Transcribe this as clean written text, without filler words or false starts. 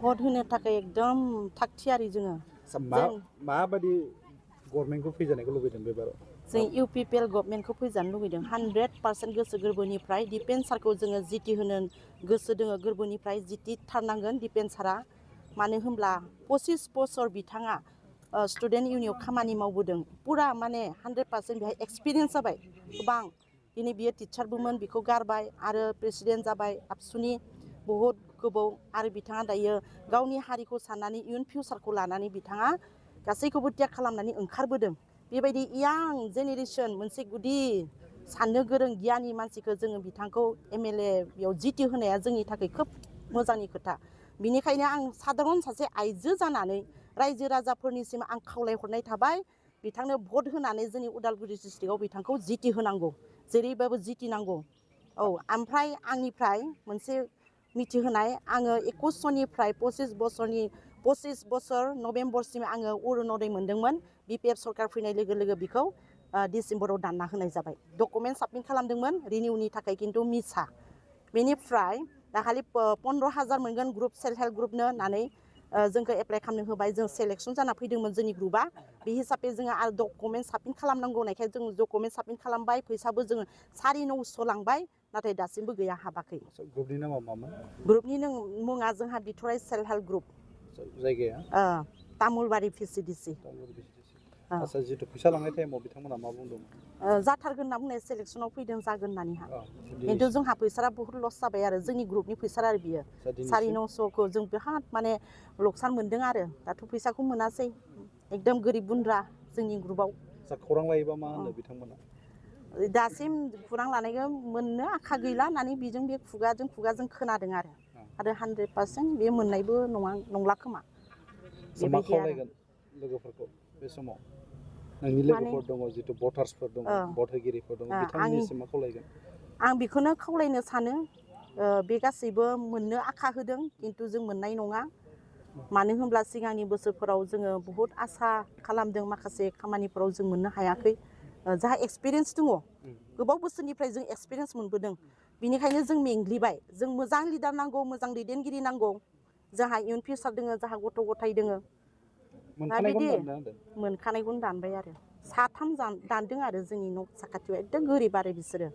भट होनो थाखाय एकदम थागथियारि जोङो माबायदि गभर्नमेन्टखौ फैजानायखौ लुबैदों बेबाराव जों इउपिपिएल गभर्नमेन्टखौ फैजानो लुबैदों 100% गोसो गोरबोनिफ्राय डिफेन्सारखौ जोङो जिति होनो गोसो दोङो गोरबोनिफ्राय जितिथारनांगोन डिफेन्सारा मानो होनब्ला 25 बोसोर बिथाङा स्टुडेन्ट इउनियन खामानि मावबोदों पुरा माने 100% बेहाय एक्सपिरियेन्स जाबाय गोबां दिनै बियो टिचारबोमोन बिखौ गारबाय आरो प्रेसिडेन्ट जाबाय आबसुनि बहुद गोबाव आरो बिथाङा दायो गावनि हारिखौ साननानै इयुन फिउचारखौ लानानै बिथाङा गासैखौबो त्याग खालामनानै ओंखारबोदों बेबायदि यां जेनेरेसन मोनसे गुदि साननो गोरों गियानि मानसिखौ जोङो बिथांखौ एमएलए बेयाव जिति होनाया जोंनि थाखाय खोब मोजांनि खोथा बिनिखायनो आं साधारन सासे आइजो जानानै रायजो राजाफोरनिसिम आं खावलायहरनाय थाबाय बिथांनो भट होनानै जोंनि उदालगुरि डिस्ट्रिक्टआव बिथांखौ जिति होनांगौ जेरैबाबो जिति नांगौ औ ओमफ्राय आंनिफ्राय मोनसे मिथिहोनाय आङो 21निफ्राय 25 बोसोर नभेम्बरसिम आङो अरुनदय मोनदोंमोन बिपिएफ सरकार फैनाय लोगो लोगो बिखौ डिसेम्बराव दानना होनाय जाबाय डकुमेन्ट साबमिट खालामदोंमोन रिनिउनि थाखाय खिन्थु मिसा बेनिफ्राय दाखालि 15,000 मोनगोन ग्रुप सेल्फ हेल्प ग्रुपनो होननानै जोंखौ एप्लाइ खालामनो होबाय जों सेलेक्सन जाना फैदोंमोन जोंनि ग्रुपआ बे हिसाबै जोङो आरो डकुमेन्ट साबमिट खालामनांगौ होननायखाय जों डकुमेन्ट साबमिट खालामबाय फैसाबो जोङो 950 लांबाय नाथाय दासिमबो गैया हाबाखै ग्रुपनि नामा मामोन ग्रुपनि मुङा जोंहा बिथराइ सेल्फ हेल्प ग्रुप जायगाया तामुलबारि भिसिडिसि आচ্ছা जितु फैसा लांनाय टाइमाव बिथांमोना मा बुंदोंमोन जाथारगोन होनना बुंनाय सेलेक्सनाव फैदों जागोन होननानैहा खिन्थु जोंहा फैसाया बहुत लस जाबाय आरो जोंनि ग्रुपनि फैसा आरो बियो 950खौ जों बिराद माने लकसान मोनदों आरो दाथ' फैसाखौ मोनासै एकदम गोरिब गुन्द्रा जोंनि ग्रुपआव खौरां लायोबा मा होनो बिथांमोना दासिम खौरां लानायखौ मोननो आखा गैला होननानै बेजों बे खुगाजों खोनादों आरो 100% बे मोननायबो नंला खोमा मा खावलायगोन लोगोफोरखौ बे समाव नोंनि लोगोफोर दङ जितु भटार्सफोर दङ भट होगिरिफोर दङ बिथांमोननिसिम मा खावलायगोन आं बेखौनो खावलायनो सानो बे गासैबो मोननो आखा होदों खिन्थु जों मोननाय नङा मानो होनब्ला सिगांनि बोसोरफोराव जोङो बहुत आसा खालामदों माखासे खामानिफोराव जों मोननो हायाखै जाहा एक्सपिरियेन्स दङ गोबाव बोसोरनिफ्राय जों एक्सपिरियेन्स मोनबोदों बिनिखायनो जों मेंग्लिबाय जों मोजां लिडार नांगौ मोजां दैदेनगिरि नांगौ जोंहा इयुन फिउचार दोङो जोंहा गथ' गथाय दोङो दा बिदि मोनखानायखौनो दानबाय आरो 3 दानदों आरो जोंनि न' साखाथियाव एकदम गोरिब आरो बिसोरो